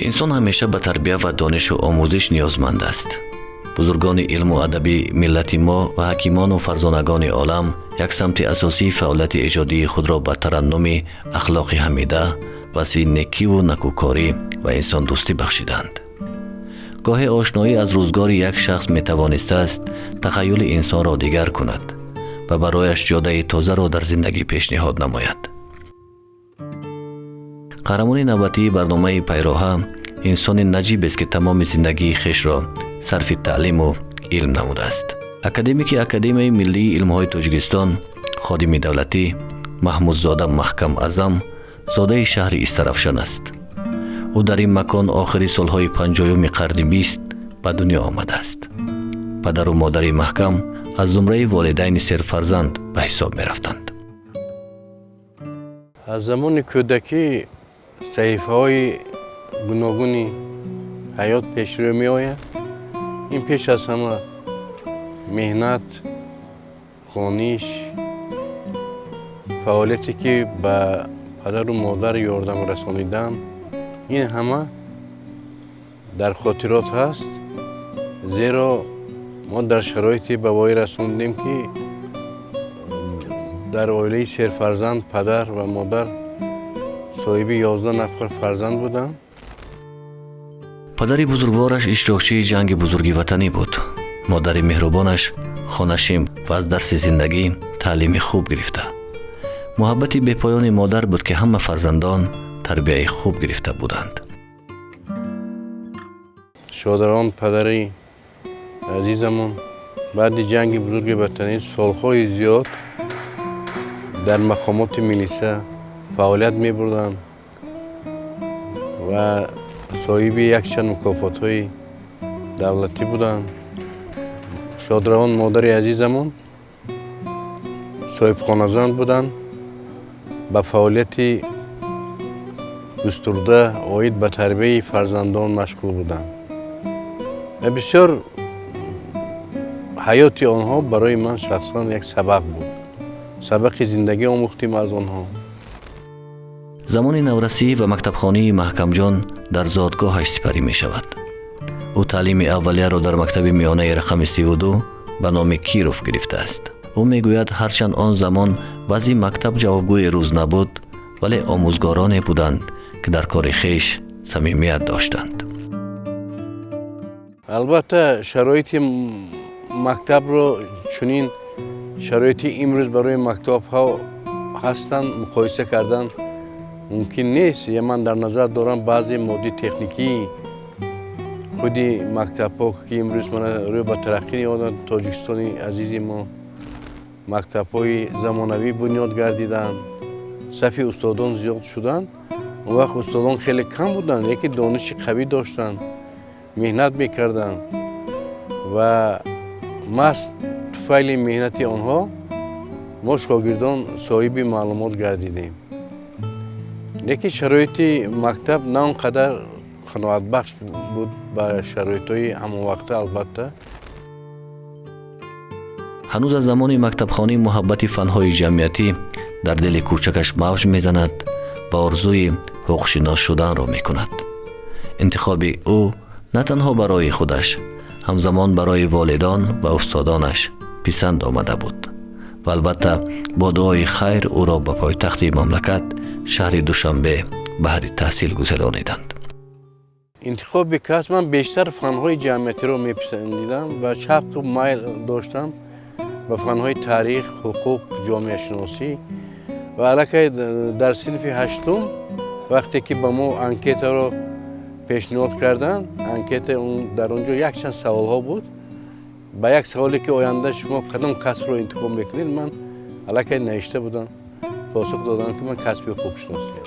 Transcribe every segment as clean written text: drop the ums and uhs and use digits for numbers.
Инсон ҳамеша ба тарбия ва донишу омӯзиш ниёзманд аст. Бузургони илму адаби миллати мо ва ҳакимону фарзонагони олам як самти асосии фаъолияти эҷодии худро ба тараннуми ахлоқи ҳамида, васфи некиву накӯкорӣ ва инсондӯстӣ бахшиданд. Гоҳе ошноӣ аз рӯзгори як шахс метавонистааст тахаюли инсонро дигар кунад ва барояш ҷодаи тозаро дар зиндагӣ пешниҳод намояд. Қаҳрамони навбатии барномаи «Пайроҳа» инсони наҷибест, ки тамоми зиндагии хешро сарфи таълиму илм намудааст. Академики Академияи миллии илмҳои Тоҷикистон, ходими давлатӣ Маҳмудзода Маҳкам Аъзам зодаи шаҳри Истаравшан аст. Ӯ дар ин макон охири солҳои 50-уми қарни 20 ба дунё омадааст. Падару модари Маҳкам аз зумраи волидайни серфарзанд ба ҳисоб мерафтанд. Аз замони кӯдакӣ саҳифаҳои гуногуни ҳаёт пешрӯ меояд. Ин пеш аз ҳама меҳнат, хониш, фаъолияте, ки ба падару модар ёрдам расонидан, ин ҳама дар хотирот ҳаст, зеро мо дар шароите ба воя расондем, ки дар оилаи серфарзанд падар ва модар соҳиби 11 нафар фарзанд буданд. Падари бузургвораш иштирокчии Ҷанги Бузурги Ватанӣ буд. Модари меҳрубонаш хонашим ва аз дарси зиндагӣ таълими хуб гирифта. Муҳаббати бепоёни модар буд, ки ҳама фарзандон тарбияи хуб гирифта буданд. Шодарон падари азизамон баъди Ҷанги Бузурги Ватанӣ солҳои зиёд дар мақомоти милиса фаъолият мебурданд ва соҳиби якчанд мукофотҳои давлатӣ буданд. Шодравон модари азизамон соҳибхоназан буданд, ба фаъолияти густурда оид ба тарбияи фарзандон машғул буданд ва бисёр ҳаёти онҳо барои ман шахсан як сабақ буд. Сабақи зиндагӣ омӯхтем аз онҳо. Замони наврасӣ ва мактабхонии Маҳкамҷон дар зодгоҳаш сипарӣ мешавад. Ӯ таълими аввалияро дар мактаби миёнаи рақами 32 ба номи Киров гирифтааст. Ӯ мегӯяд, ҳарчанд он замон вазъи мактаб ҷавобгӯи рӯз набуд, вале омӯзгороне буданд, ки дар кори хеш самимият доштанд. Албатта, шароити мактабро чунин шароити имрӯз барои мактабҳо ҳастанд, муқоиса кардан мумкин нест. Я ман дар назар дорам баъзе моддии техникии худи мактабҳо, ки имрӯз мана рӯ ба тараққӣ ниҳоданд. Тоҷикистони азизи мо мактабҳои замонавӣ бунёд гардиданд, сафи устодон зиёд шуданд. Он вақт устодон хеле кам буданд, яке дониши қавӣ доштанд, меҳнат мекарданд ва маҳз туфайли меҳнати онҳо мо шогирдон соҳиби маълумот гардидем. Лекин шароити мактаб на он қадар қаноатбахш буд ба шароитҳои ҳамонвақта, албатта. Ҳанӯз аз замони мактабхонӣ муҳаббати фанҳои ҷамъиятӣ дар дили кӯчакаш мавҷ мезанад ва орзуи ҳуқуқшинос шуданро мекунад. Интихоби ӯ на танҳо барои худаш, ҳамзамон барои волидон ва устодонаш писанд омада буд ва албатта, бо дуои хайр ӯро ба пойтахти мамлакат, шаҳри Душанбе, баҳри таҳсил гуселониданд. Интихоби касб, ман бештар фанҳои ҷамъиятиро меписандидам ва шавқу майл доштам ба фанҳои таърих, ҳуқуқ, ҷомеашиносӣ. Ва аллакай дар синфи ҳаштум, вақте ки ба мо анкетаро пешниҳод карданд, анкета дар он ҷо якчанд саволҳо буд. Ба як саволе, ки оянда шумо кадом касбро интихоб мекунед, ман аллакай навишта будам, посух додам, ки ман касби ҳуқуқшиносӣ.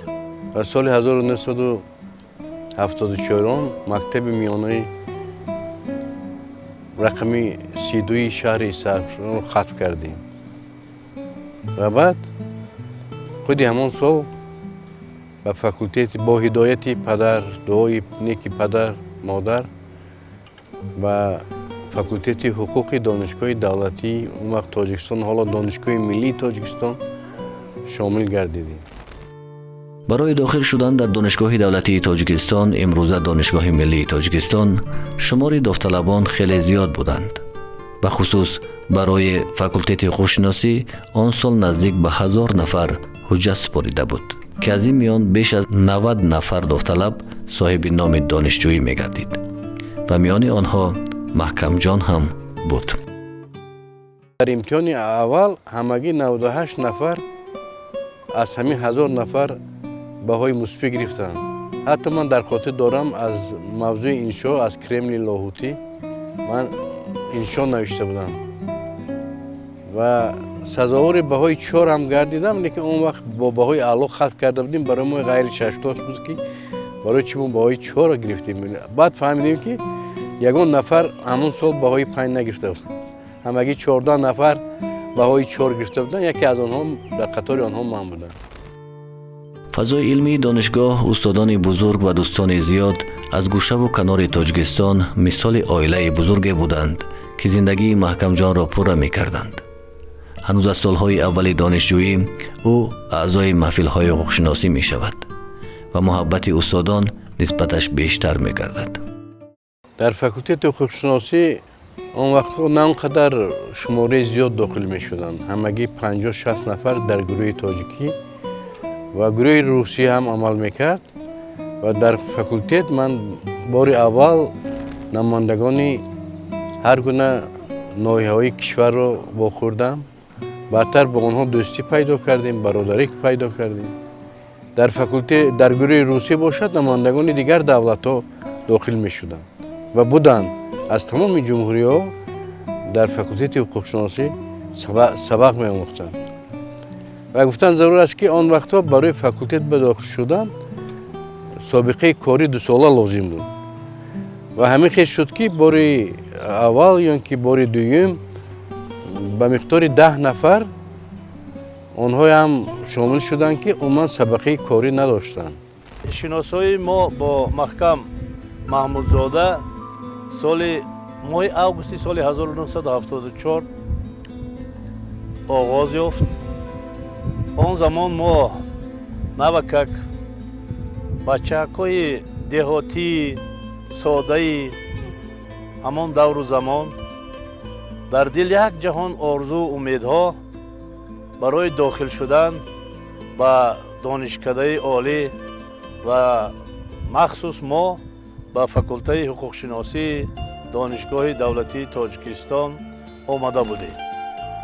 Ва соли 1974 мактаби миёнаи рақами 32-и шаҳри Истаравшанро хатм кардем ва баъд худи ҳамон сол ба факултети бо ҳидояти падар, дуои неки падар, модар ба факултети ҳуқуқи Донишгоҳи давлатии он вақт Тоҷикистон, ҳоло Донишгоҳи миллии Тоҷикистон, шомил гардидем. Барои дохил шудан дар Донишгоҳи давлатии Тоҷикистон, имрӯза Донишгоҳи миллии Тоҷикистон, шумори довталабон хеле зиёд буданд. Бахусус барои факултети ҳуқуқшиносӣ он сол наздик ба 1000 нафар ҳуҷҷат супорида буд, ки аз ин миён беш аз 90 нафар довталаб соҳиби номи донишҷӯӣ мегардид ва миёни онҳо Маҳкамҷон ҳам буд. Дар имтиҳони аввал ҳамагӣ 98 нафар аз ҳамин 1000 нафар баҳои мусбӣ гирифтанд. Ҳатто ман дар хотир дорам, аз мавзӯи иншо аз Кремли Лоҳутӣ ман иншо навишта будам ва сазовори баҳои 4 ҳам гардидам, лекин он вақт бо баҳои аъло хатм карда будем. Барои мо ғайричашмдошт буд, ки барои чӣ мо баҳои 4-ро гирифтем. Баъд фаҳмидем, ки ягон нафар ҳамон сол баҳои 5 нагирифта буд, ҳамагӣ 14 нафар баҳои 4 гирифта буданд, яке аз онҳо дар қатори онҳо ман будам. Фазои илмии донишгоҳ, устодони бузург ва дӯстони зиёд аз гӯшаву канори Тоҷикистон мисоли оилаи бузурге буданд, ки зиндагии Маҳкамҷонро пурра мекарданд. Ҳанӯз аз солҳои аввали донишҷӯӣ ӯ аъзои маҳфилҳои ҳуқуқшиносӣ мешавад ва муҳаббати устодон нисбаташ бештар мегардад. Дар факултети ҳуқуқшиносӣ он вақтҳо на он қадар шумораи зиёд дохил мешуданд, ҳамагӣ 50-60 нафар дар гурӯҳи тоҷикӣ ва гурӯҳи русӣ ҳам амал мекард. Ва дар факултет ман бори аввал намояндагони ҳар гуна ноҳияҳои кишварро вохӯрдам. Баъдтар бо онҳо дӯстӣ пайдо кардем, бародарӣ пайдо кардем. Дар факултет, дар гурӯҳи русӣ бошад, намояндагони дигар давлатҳо дохил мешуданд ва буданд. Аз тамоми ҷумҳуриҳо дар факултети ҳуқуқшиносӣ сабақ меомӯхтанд. Ва гуфтан зарур аст, ки он вақтҳо барои факултет ба дохил шудан собиқаи корӣ дусола лозим буд. Ва ҳамин хел шуд, ки бори аввал ё ки бори дуюм ба миқдори 10 нафар онҳоям шомил шуданд, ки умуман сабақаи корӣ надоштанд. Шиносоии мо бо Маҳкам Маҳмудзода соли моҳи августи соли 1974 оғоз ёфт. Он замон мо навакак бачаҳакҳои деҳотии содаи ҳамон давру замон, дар дил як ҷаҳон орзу умедҳо барои дохил шудан ба донишкадаи олӣ ва махсус мо ба факултаи ҳуқуқшиносии Донишгоҳи давлатии Тоҷикистон омада будем.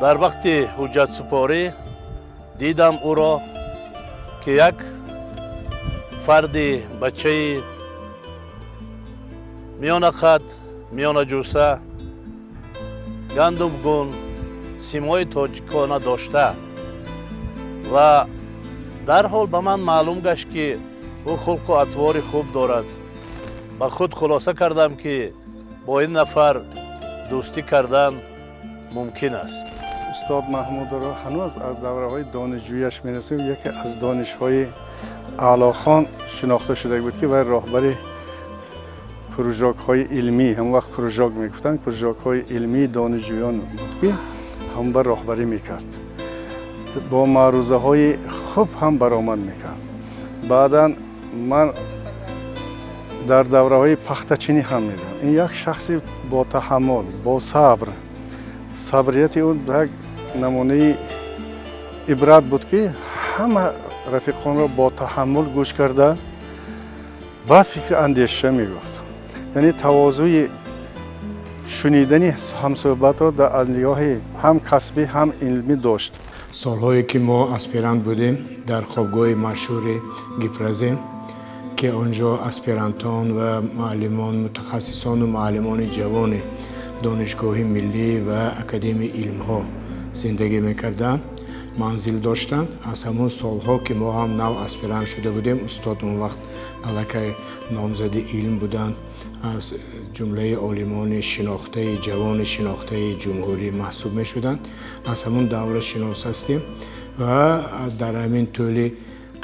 Дар вақти ҳуҷҷатсупорӣ дидам ӯро, ки як фарди бачаи миёнақад, миёнаҷуса, гандумгун, симои тоҷикона дошта ва дарҳол ба ман маълум гашт, ки ӯ хулқу атвори хуб дорад. Ба худ хулоса кардам, ки бо ин нафар дӯстӣ кардан мумкин аст. Устод Маҳмудро ҳанӯз аз давраҳои донишҷӯяш менасем. Яке аз донишҳои аълохон шинохта шуда буд, ки вай роҳбари кружокҳои илмӣ, ҳамон вақт кружок мегуфтанд, кружокҳои илмии донишҷӯён буд, ки ҳам ба роҳбарӣ мекард, бо маърузаҳои хуб ҳам баромад мекард. Баъдан ман дар давраҳои пахтачинӣ ҳам медам, ин як шахси ботаҳаммул, босабр, сабрияти ӯ як намунаи ибрат буд, ки ҳама рафиқонро бо таҳаммул гӯш карда, баъд фикри андеша мегуфт. Яъне тавозуи шунидани ҳамсӯҳбатро аз нигоҳи ҳам касбӣ, ҳам илмӣ дошт. Солҳое ки мо аспирант будем, дар хобгоҳи машҳури Гипрозем, ки он ҷо аспирантон ва муаллимон, мутахассисону муаллимони ҷавони Донишгоҳи миллӣ ва Академияи илмҳо зиндагӣ мекарданд, манзил доштанд. Аз ҳамон солҳо, ки мо ҳам нав аспирант шуда будем, устод он вақт аллакай номзади илм буданд, аз ҷумлаи олимони шинохтаи ҷавони шинохтаи ҷумҳурӣ маҳсуб мешуданд. Аз ҳамон давра шинос ҳастем ва дар ҳамин тӯли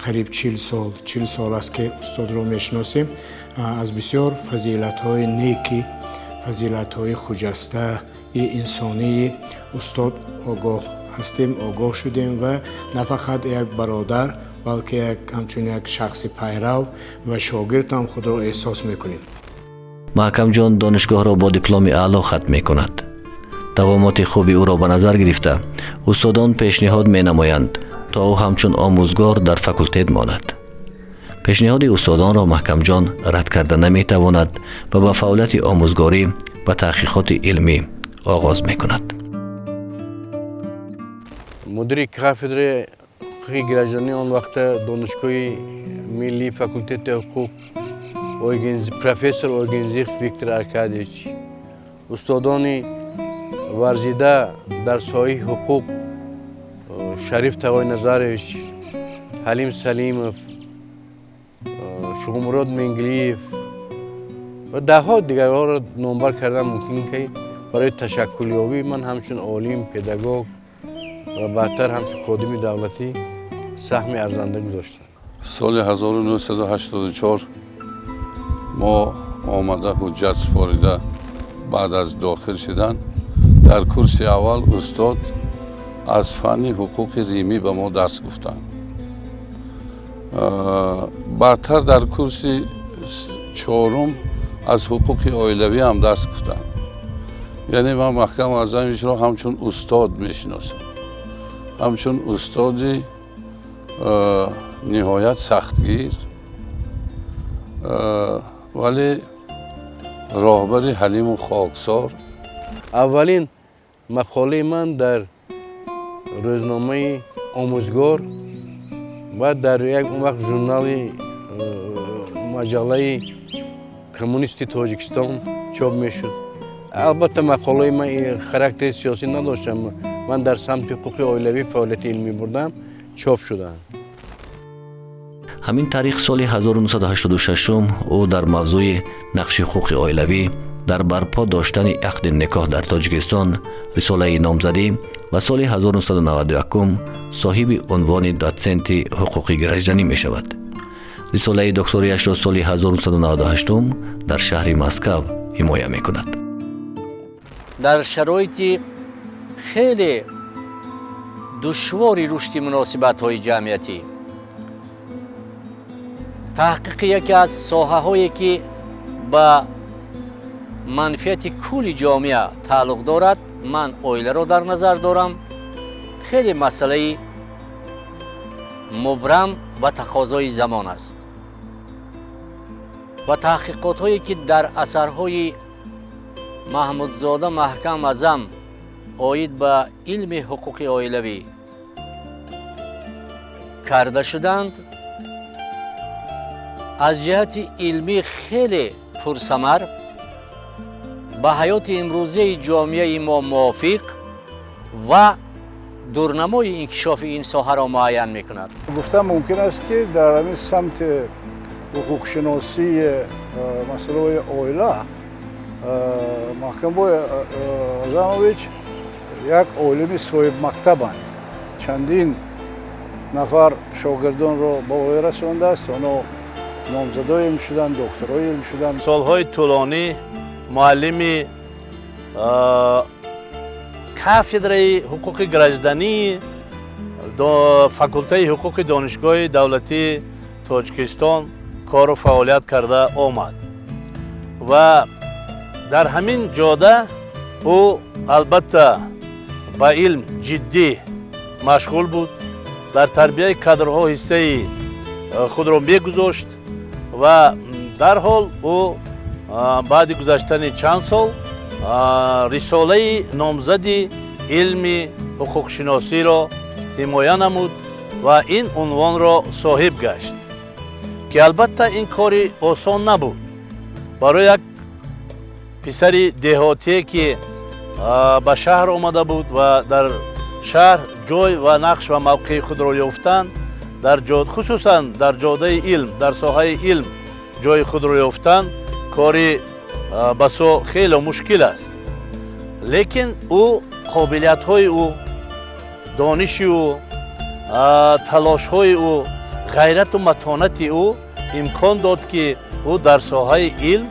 қариб 40 сол, 40 сол аст, ки устодро мешиносем. Аз бисёр фазилатҳои неки, фазилатҳои хуҷастаи инсонии устод огоҳ ҳастем, огоҳ шудем ва на фақат як бародар, Балки ҳамчун як шахси пайрав ва шогирд ҳам худро эҳсос мекунем. Маҳкамҷон донишгоҳро бо дипломи аъло хатм мекунад. Давомоти хуби ӯро ба назар гирифта, устодон пешниҳод менамоянд, то ӯ ҳамчун омӯзгор дар факултет монад. Пешниҳоди устодонро Маҳкамҷон рад карда наметавонад ва ба фаъолияти омӯзгорӣ ва таҳқиқоти илмӣ оғоз мекунад. Мудири кафедраи ҳуқуқи гражданӣ он вақта Донишгоҳи миллии факултети ҳуқуқ профессор Ойгензих Виктор Аркадьевич, устодони варзида дар соҳаи ҳуқуқ Шариф Тавойназарович, Ҳалим Салимов, Шуғмурод Менглиев ва даҳҳо дигарҳоро номбар кардан мумкин, ки барои ташаккулёбии ман ҳамчун олим, педагог ва баъдтар ҳамчун ходими давлатӣ саҳми арзанда гузоштанд. Соли 1984 мо омада, ҳуҷҷат супорида, баъд аз дохил шудан дар курси аввал устод аз фанни ҳуқуқи римӣ ба мо дарс гуфтанд. Баъдтар дар курси чорум аз ҳуқуқи оилавӣ ҳам дарс гуфтанд. Яъне ман Маҳкам Аъзамовичро ҳамчун устод мешиносам, ҳамчун устоди ниҳоят сахтгир, вале роҳбари ҳалиму хоксор. Аввалин мақолаи ман дар рӯзномаи «Омӯзгор», баъд дар як он вақт журнали маҷаллаи «Коммунисти Тоҷикистон» чоп мешуд. Албатта, мақолаи ман характери сиёсӣ надоштам, ман дар самти ҳуқуқи оилавӣ фаъолияти илмӣ бурдам, чоп шуданд. Ҳамин тариқ, соли 1986 ӯ дар мавзӯи нақши ҳуқуқи оилавӣ дар барпо доштани ақди никоҳ дар Тоҷикистон рисолаи номзадӣ ва соли 1991 соҳиби унвони дотсенти ҳуқуқи гражданӣ мешавад. Рисолаи докторияшро соли 1998 дар шаҳри Москав ҳимоя мекунад. Дар шароити хеле душвори рушди муносибатҳои ҷамъиятӣ таҳқиқи яке аз соҳаҳое, ки ба манфиати кулли ҷомеа тааллуқ дорад, ман оиларо дар назар дорам, хеле масъалаи мубрам ва тақозои замон аст ва таҳқиқотҳое, ки дар асарҳои Маҳмудзода Маҳкам Аъзам оид ба илми ҳуқуқи оилавӣ карда шуданд, аз ҷиҳати илмӣ хеле пурсамар, ба ҳаёти имрӯзаи ҷомеаи мо мувофиқ ва дурнамои инкишофи ин соҳаро муайян мекунад. Гуфтан мумкин аст, ки дар ҳамин самти ҳуқуқшиносии масъалаҳои оила Маҳкамбой Аъзамович як олими соҳибмактабанд. Чандин нафар шогирдонро ба воя расондааст, онҳо номзадои илм шуданд, докторҳои илм шуданд. Солҳои тӯлонӣ муаллими кафедраи ҳуқуқи граждании факултаи ҳуқуқи Донишгоҳи давлатии Тоҷикистон кору фаъолият карда омад ва дар ҳамин ҷода ӯ албатта ба илм ҷиддӣ машғул буд, дар тарбияи кадрҳо ҳиссаи худро мегузошт ва дарҳол ӯ баъди гузаштани чанд сол рисолаи номзади илми ҳуқуқшиносиро ҳимоя намуд ва ин унвонро соҳиб гашт, ки албатта ин кори осон набуд барои як писари деҳотие, ки ба шаҳр омада буд ва дар шаҳр ҷой ва нақш ва мавқеи худро ёфтан дар хусусан дар ҷодаи илм, дар соҳаи илм ҷои худро ёфтан кори басо хеле мушкил аст. Лекин ӯ, қобилиятҳои ӯ, дониши ӯ, талошҳои ӯ, ғайрату матонати ӯ имкон дод, ки ӯ дар соҳаи илм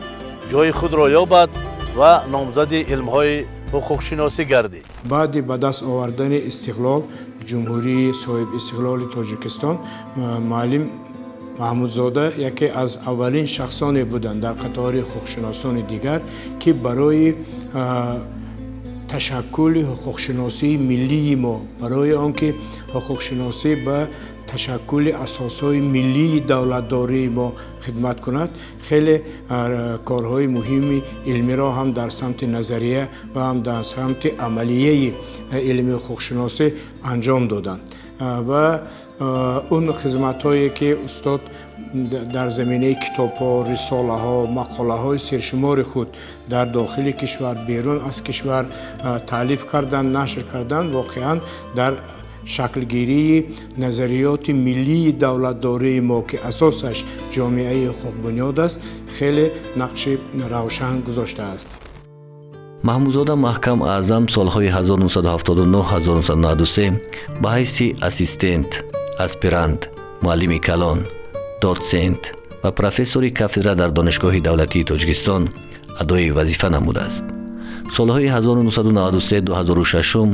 ҷои худро ёбад ва номзади илмҳои ҳуқуқшиносӣ гардид. Баъди ба даст овардани истиқлол. Ҷумҳурии соҳибистиқлоли Тоҷикистон муаллим Маҳмудзода яке аз аввалин шахсоне буданд дар қатори ҳуқуқшиносони дигар, ки барои ташаккули ҳуқуқшиносии миллии мо, барои он ки ҳуқуқшиносӣ ба ташаккули асосҳои миллии давлатдории мо хидмат кунад, хеле корҳои муҳими илмиро ҳам дар самти назария ва ҳам дар самти амалияи илми ҳуқуқшиносӣ анҷом доданд. Ва он хизматҳое, ки устод дар заминаи китобҳо, рисолаҳо, мақолаҳои сершумори худ дар дохили кишвар, берун аз кишвар таълиф карданд, нашр карданд, воқеан дар шаклгирии назариёти миллии давлатдории мо, ки асосаш ҷомеаи ҳуқуқбунёд аст, хеле нақши равшан гузоштааст. Маҳмудзода Маҳкам Аъзам солҳои 1979-1993 ба ҳайси ассистент, аспирант, муаллими калон, дотсент ва профессори кафедра дар Донишгоҳи давлатии Тоҷикистон адои вазифа намудааст. Солҳои 1993-2006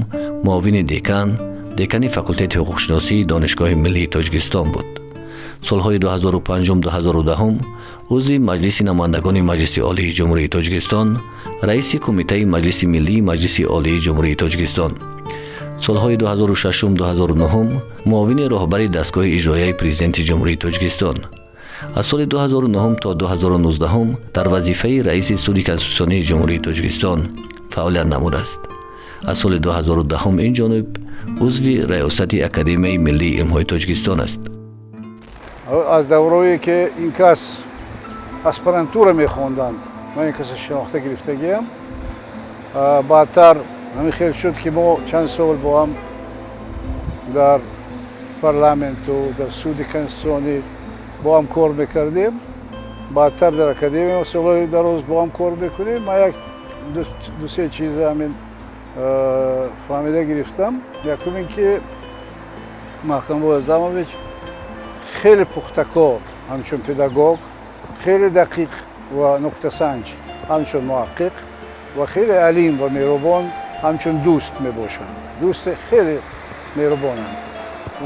муовини декан, декани факултети ҳуқуқшиносии Донишгоҳи миллии Тоҷикистон буд. Солҳои 2005-2010 узви Маҷлиси намояндагони Маҷлиси Олии Ҷумҳурии Тоҷикистон, раиси Кумитаи Маҷлиси Миллии Маҷлиси Олии Ҷумҳурии Тоҷикистон. Солҳои 2006-2009 муовини роҳбари дастгоҳи иҷроияи Президенти Ҷумҳурии Тоҷикистон. Аз соли 2009 то 2019 дар вазифаи раиси Суди Конститутсионии Ҷумҳурии Тоҷикистон фаъолият намудааст. Аз соли 2010 ин ҷониб узви раёсати Академияи миллии илмҳои Тоҷикистон аст. Аз даврое ки ин кас аспирантура мехонданд, ман ин каса шинохта гирифтагиам. Баъдтар ҳамин хел шуд, ки мо чанд сол бо ҳам дар парламенту дар Суди Конститутсионӣ бо ҳам кор мекардем, баъдтар дар академия солҳои дароз бо ҳам кор мекунем. Ман як дусе чиза ҳамин фаҳмида гирифтам. Якум ин ки Маҳкамбой Азамович хеле пухтакор ҳамчун педагог, хеле дақиқ ва нуктасанҷ ҳамчун муҳаққиқ ва хеле алим ва меҳрубон ҳамчун дӯст мебошанд. Дӯсти хеле меҳрубонанд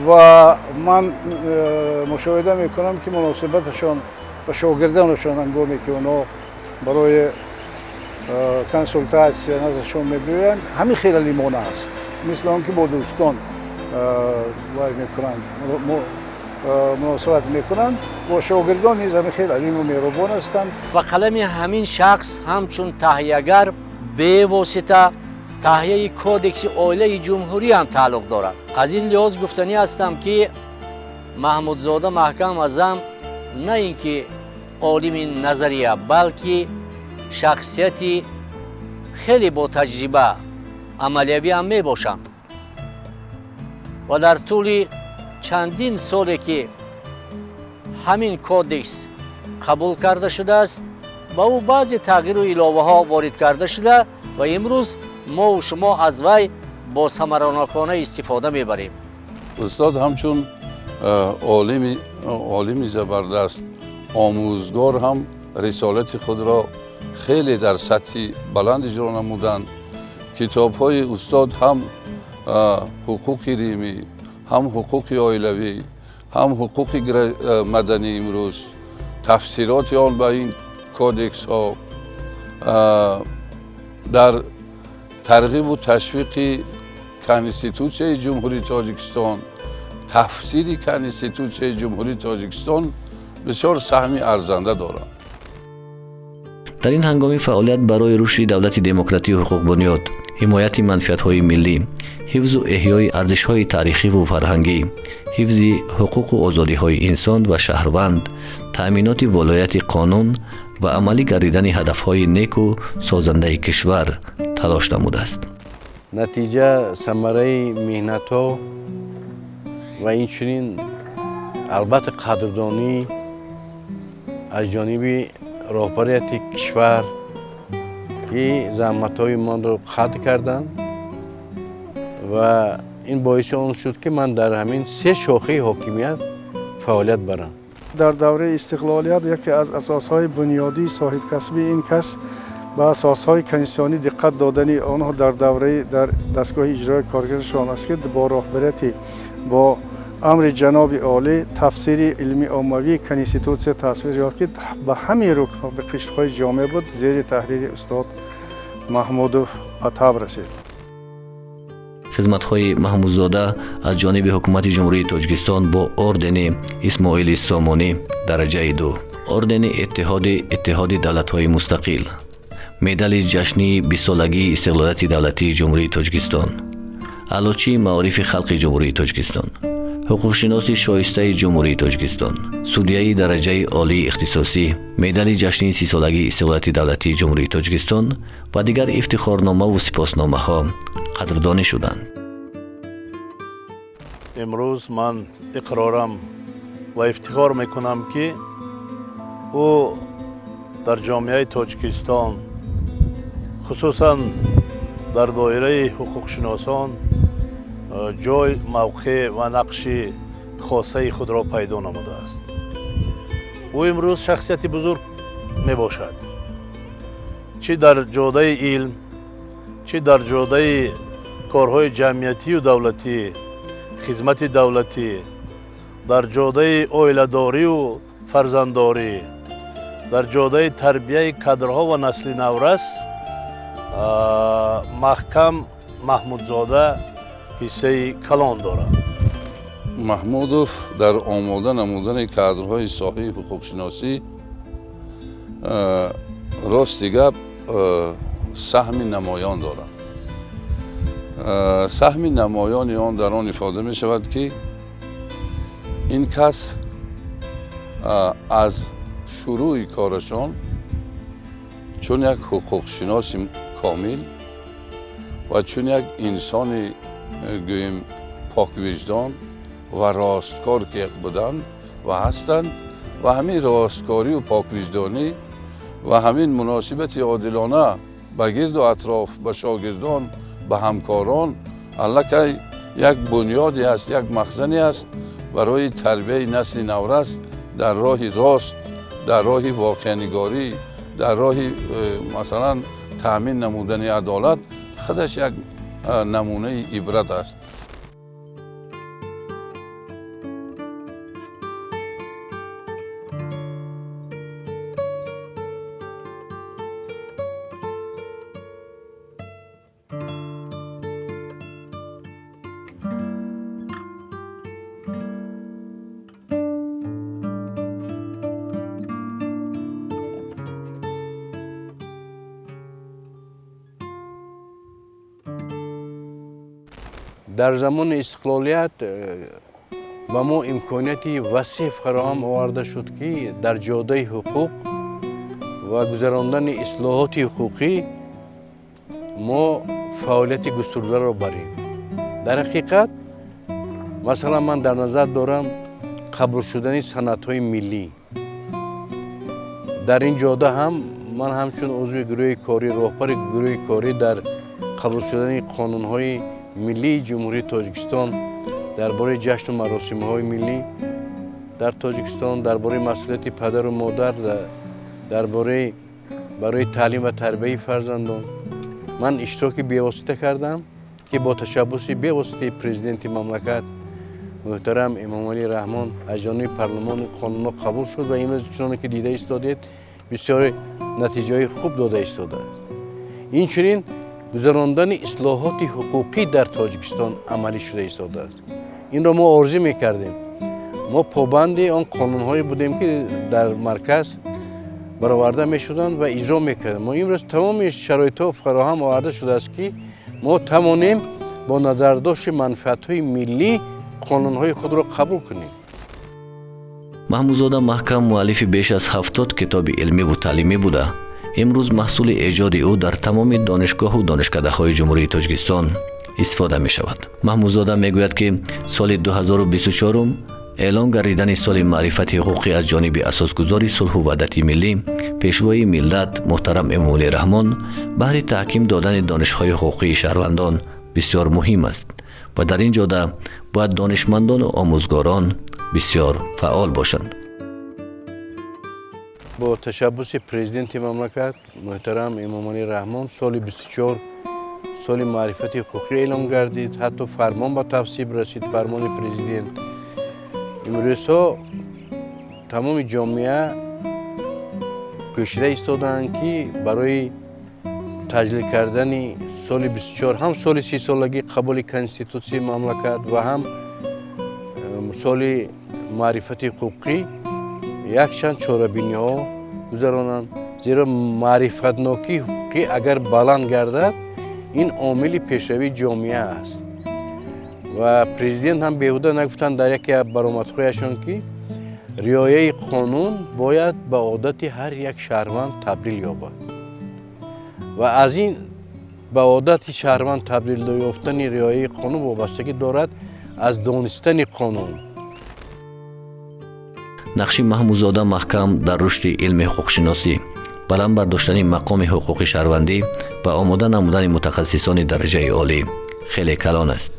ва ман мушоҳида мекунам, ки муносибаташон ба шогирдонашон, ҳангоме ки онҳо барои консултатсия наздашон мебиёянд, ҳамин хел алимона аст, мисли он ки бо дӯстон вай мекунанд, муносибат мекунанд. Бо шогирдон низ ҳамин хел алиму меҳрубон ҳастанд. Ва қалами ҳамин шахс ҳамчун таҳиягар бевосита таҳияи Кодекси оилаи ҷумҳурӣ ҳам тааллуқ дорад. Аз ин лиҳоз гуфтанӣ ҳастам, ки Маҳмудзода Маҳкам Аъзам на ин ки олими назария, балки шахсияти хеле ботаҷриба амалиявӣ ҳам мебошанд ва дар тӯли чандин соле, ки ҳамин кодекс қабул карда шудааст, ба ӯ баъзе тағйиру иловаҳо ворид карда шуда ва имрӯз мову шумо аз вай бо самаранокона истифода мебарем. Устод ҳамчун олими забардаст, омӯзгор ҳам рисолати худро хеле дар сатҳи баланд иҷро намуданд. Китобҳои устод ҳам ҳуқуқи римӣ, ҳам ҳуқуқи оилавӣ, ҳам ҳуқуқи мадании имрӯз, тафсироти он ба ин кодексҳо, дар тарғибу ташвиқи Конститутсияи Ҷумҳурии Тоҷикистон, тафсири Конститутсияи Ҷумҳурии Тоҷикистон бисёр саҳми арзанда доранд. Дар ин ҳангоми фаъолият барои рушди давлати демократию ҳуқуқбунёд, ҳимояти манфиатҳои миллӣ, ҳифзу эҳёи арзишҳои таърихиву фарҳангӣ, ҳифзи ҳуқуқу озодиҳои инсон ва шаҳрванд, таъминоти волояти қонун ва амалӣ гардидани ҳадафҳои неку созандаи кишвар талош намудааст. Натиҷа, самараи меҳнатҳо ва инчунин, албатта, қадрдонӣ аз ҷониби роҳбарияти кишвар, ки заҳматҳои манро қадр карданд ва ин боиси он шуд, ки ман дар ҳамин се шохаи ҳокимият фаъолият барам. Дар давраи истиқлолият яке аз асосҳои бунёдии соҳибкасбии ин кас Ба асосҳои конститутсионӣ диққат додани онҳо дар давраи дар дастгоҳи иҷроия коргарашон аст, ки бо роҳбарияти бо амри ҷаноби олӣ тафсири илми оммавии конститутсия тасвир ёфт, ки ба ҳамаи рукнҳо ба қишрҳои ҷомеа буд, зери таҳрири устод Маҳмудов ба таб расид. Хизматҳои Маҳмудзода аз ҷониби ҳукумати Ҷумҳурии Тоҷикистон бо ордени Исмоили Сомонӣ дараҷаи 2, ордени Иттиҳоди давлатҳои мустақил, медали ҷашнии 20-солагии истиқлолияти давлатии Ҷумҳурии Тоҷикистон, аълочии маорифи халқи Ҷумҳурии Тоҷикистон, ҳуқуқшиноси шоистаи Ҷумҳурии Тоҷикистон, судяи дараҷаи олии ихтисосӣ, медали ҷашнии 30-солагии истиқлолияти давлатии Ҷумҳурии Тоҷикистон ва дигар ифтихорномаву сипосномаҳо қадрдонӣ шуданд. Имрӯз ман иқрорам ва ифтихор мекунам, ки ӯ дар ҷомеаи Тоҷикистон, хусусан дар доираи ҳуқуқшиносон, ҷой, мавқеъ ва нақши хосаи худро пайдо намудааст. Ӯ имрӯз шахсияти бузург мебошад, чӣ дар ҷодаи илм, чӣ дар ҷодаи корҳои ҷамъиятию давлатӣ, хизмати давлатӣ, дар ҷодаи оиладорию фарзанддорӣ, дар ҷодаи тарбияи кадрҳо ва насли наврас Маҳкам Маҳмудзода ҳиссаи калон дорад. Маҳмудов дар омода намудани кадрҳои соҳаи ҳуқуқшиносӣ, рости гап, саҳми намоён дорад. Саҳми намоёни он дар он ифода мешавад, ки ин кас аз шурӯъи корашон чун як ҳуқуқшиноси комил ва чун як инсони, гӯем, поквиҷдон ва росткор ки буданд ва ҳастанд, ва ҳамин росткорию поквиҷдонӣ ва ҳамин муносибати одилона ба гирду атроф, ба шогирдон, ба ҳамкорон аллакай як бунёде аст, як махзане аст барои тарбияи насли наврас дар роҳи рост, дар роҳи воқеанигорӣ, дар роҳи масалан таъмин намудани адолат. Худаш як намунаи ибрат аст. Дар замони истиқлолият ба мо имконияти васеъ фароҳам оварда шуд, ки дар ҷодаи ҳуқуқ ва гузарондани ислоҳоти ҳуқуқӣ мо фаъолияти густурдаро барем. Дар ҳақиқат, масалан, ман дар назар дорам қабул шудани санадҳои миллӣ. Дар ин ҷода ҳам ман ҳамчун узви гурӯҳи корӣ, роҳбари гурӯҳи корӣ дар қабул шудани қонунҳои миллии Ҷумҳурии Тоҷикистон дар бораи ҷашну маросимҳои миллӣ дар Тоҷикистон, дар бораи масъулияти падару модар, дар бораи барои таълим ва тарбияи фарзандон ман иштироки бевосита кардам, ки бо ташаббуси бевоситаи президенти мамлакат муҳтарам Эмомалӣ Раҳмон аз ҷониби парлумони қонунҳо қабул шуд ва имрӯз, чуноне ки дида истодед, бисёри натиҷаҳои хуб дода истодааст. Инчунин гузарондани ислоҳоти ҳуқуқӣ дар Тоҷикистон амалӣ шуда истодааст. Инро мо орзу мекардем. Мо побанди он қонунҳое будем, ки дар марказ бароварда мешуданд ва иҷро мекардем. Мо имрӯз тамоми шароитҳо фароҳам оварда шудааст, ки мо тавонем бо назардошти манфиатҳои миллӣ қонунҳои худро қабул кунем. Маҳмудзода Маҳкам муаллифи беш аз 70 китоби илмиву таълимӣ буда, имрӯз маҳсули эҷоди ӯ дар тамоми донишгоҳу донишкадаҳои Ҷумҳурии Тоҷикистон истифода мешавад. Маҳмудзода мегӯяд, ки соли 2024 эълон гардидани соли маърифати ҳуқуқӣ аз ҷониби асосгузори сулҳу ваҳдати миллӣ, пешвои миллат муҳтарам Эмомалӣ Раҳмон баҳри таҳким додани донишҳои ҳуқуқии шаҳрвандон бисёр муҳим аст ва дар ин ҷода бояд донишмандону омӯзгорон бисёр фаъол бошанд. Бо ташаббуси президенти мамлакат муҳтарам Эмомалӣ Раҳмон соли 24 соли маърифати ҳуқуқӣ эълон гардид. Ҳатто фармон ба тасвиб расид, фармони президент. Имрӯзҳо тамоми ҷомеа кӯшида истодаанд, ки барои таҷлил кардани соли 24, ҳам соли 30-солагии қабули Конститутсияи мамлакат ва ҳам соли маърифати ҳуқуқӣ якчанд чорабиниҳо гузаронанд, зеро маърифатнокии ҳуқуқӣ агар баланд гардад, ин омили пешравии ҷомеа аст. Ва президент ҳам беҳуда нагуфтанд дар яке аз баромадҳояшон, ки риояи қонун бояд ба одати ҳар як шаҳрванд табдил ёбад. Ва аз ин ба одати шаҳрванд табдил ёфтани риояи қонун вобастагӣ дорад аз донистани қонун. Нақши Маҳмудзода Маҳкам дар рушди илми ҳуқуқшиносӣ, баланд бардоштани мақоми ҳуқуқи шаҳрвандӣ ва омода намудани мутахассисони дараҷаи олӣ хеле калон аст.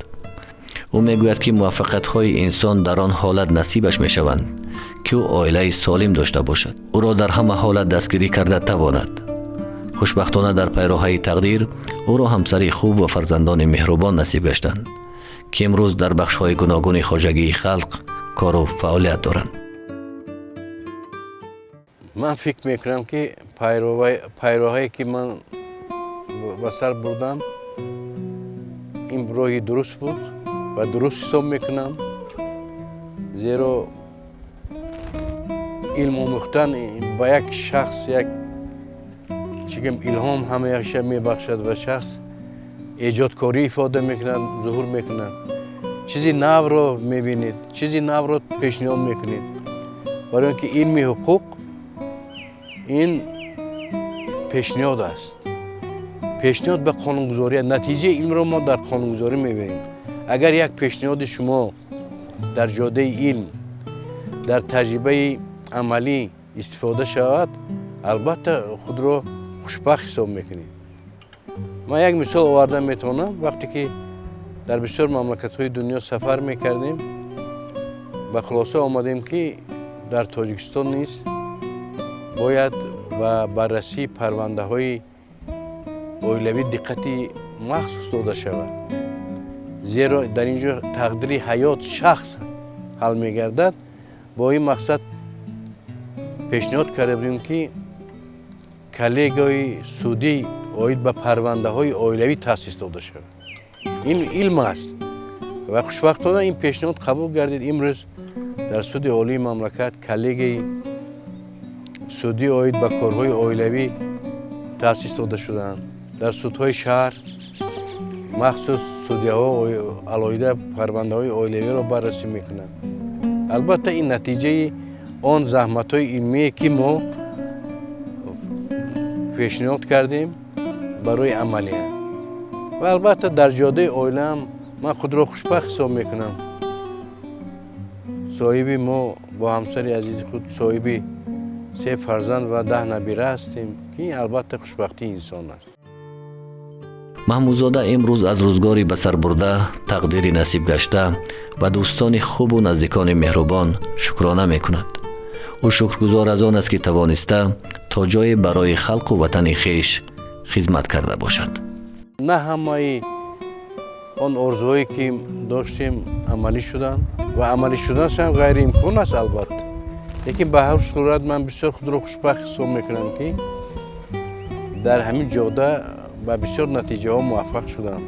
Ӯ мегӯяд, ки муваффақиятҳои инсон дар он ҳолат насибаш мешаванд, ки ӯ оилаи солим дошта бошад, ӯро дар ҳама ҳолат дастгирӣ карда тавонад. Хушбахтона, дар пайроҳаи тақдир ӯро ҳамсари хуб ва фарзандони меҳрубон насиб гаштанд, ки имрӯз дар бахшҳои гуногуни хоҷагии халқ кору фаъолият доранд. Ман фикр мекунам, ки пайроҳае, ки ман ба сар бурдам, ин роҳи дуруст буд ва дуруст ҳисоб мекунам, зеро илм омӯхтан ба як шахс як чӣ гӯем, илҳом ҳамеша мебахшад ва шахс эҷодкорӣ ифода мекунад, зуҳур мекунад, чизи навро мебинед, чизи навро пешниҳод мекунед. Барои он ки илми ҳуқуқ ин пешниҳод аст, пешниҳод ба қонунгузорӣ. Натиҷаи илмро мо дар қонунгузорӣ мебинем. Агар як пешниҳоди шумо дар ҷодаи илм, дар таҷрибаи амалӣ истифода шавад, албатта, худро хушбахт ҳисоб мекунед. Ман як мисол оварда метавонам. Вақте ки дар бисёр мамлакатҳои дунё сафар мекардем, ба хулоса омадем, ки дар Тоҷикистон низ бояд ба баррасии парвандаҳои оилавӣ диққати махсус дода шавад, зеро дар ин ҷо тақдири ҳаёт шахс ҳал мегардад. Бо ин мақсад пешниҳод карда будем, ки коллегияи судӣ оид ба парвандаҳои оилавӣ таъсис дода шавад. Ин илм аст ва хушбахтона ин пешниҳод қабул гардид. Имрӯз дар Суди Олии мамлакат коллегияи судӣ оид ба корҳои оилавӣ таъсис дода шудаанд. Дар судҳои шаҳр махсус судяҳо алоҳида парвандаҳои оилавиро баррасӣ мекунанд. Албатта, ин натиҷаи он заҳматҳои илмие, ки мо пешниҳод кардем барои амалия. Ва албатта, дар ҷодаи оилаам ман худро хушбахт ҳисоб мекунам. Соҳиби мо бо ҳамсари азизи худ соҳиби се фарзанд ва 10 набира ҳастем, ки ин албатта хушбахтии инсон аст. Маҳмудзода имрӯз аз рӯзгори ба сар бурда, тақдири насиб гашта ва дӯстони хубу наздикони меҳрубон шукрона мекунад. Ӯ шукргузор аз он аст, ки тавониста то ҷое барои халқу ватани хеш хизмат карда бошад. На ҳамаи он орзуҳое, ки доштем, амалӣ шуданд ва амалӣ шуданашам ғайриимкон аст, албатта, лекин ба ҳар сурат ман бисёр худро хушбахт ҳисоб мекунам, ки дар ҳамин ҷода ба бисёр натиҷаҳо муваффақ шудам.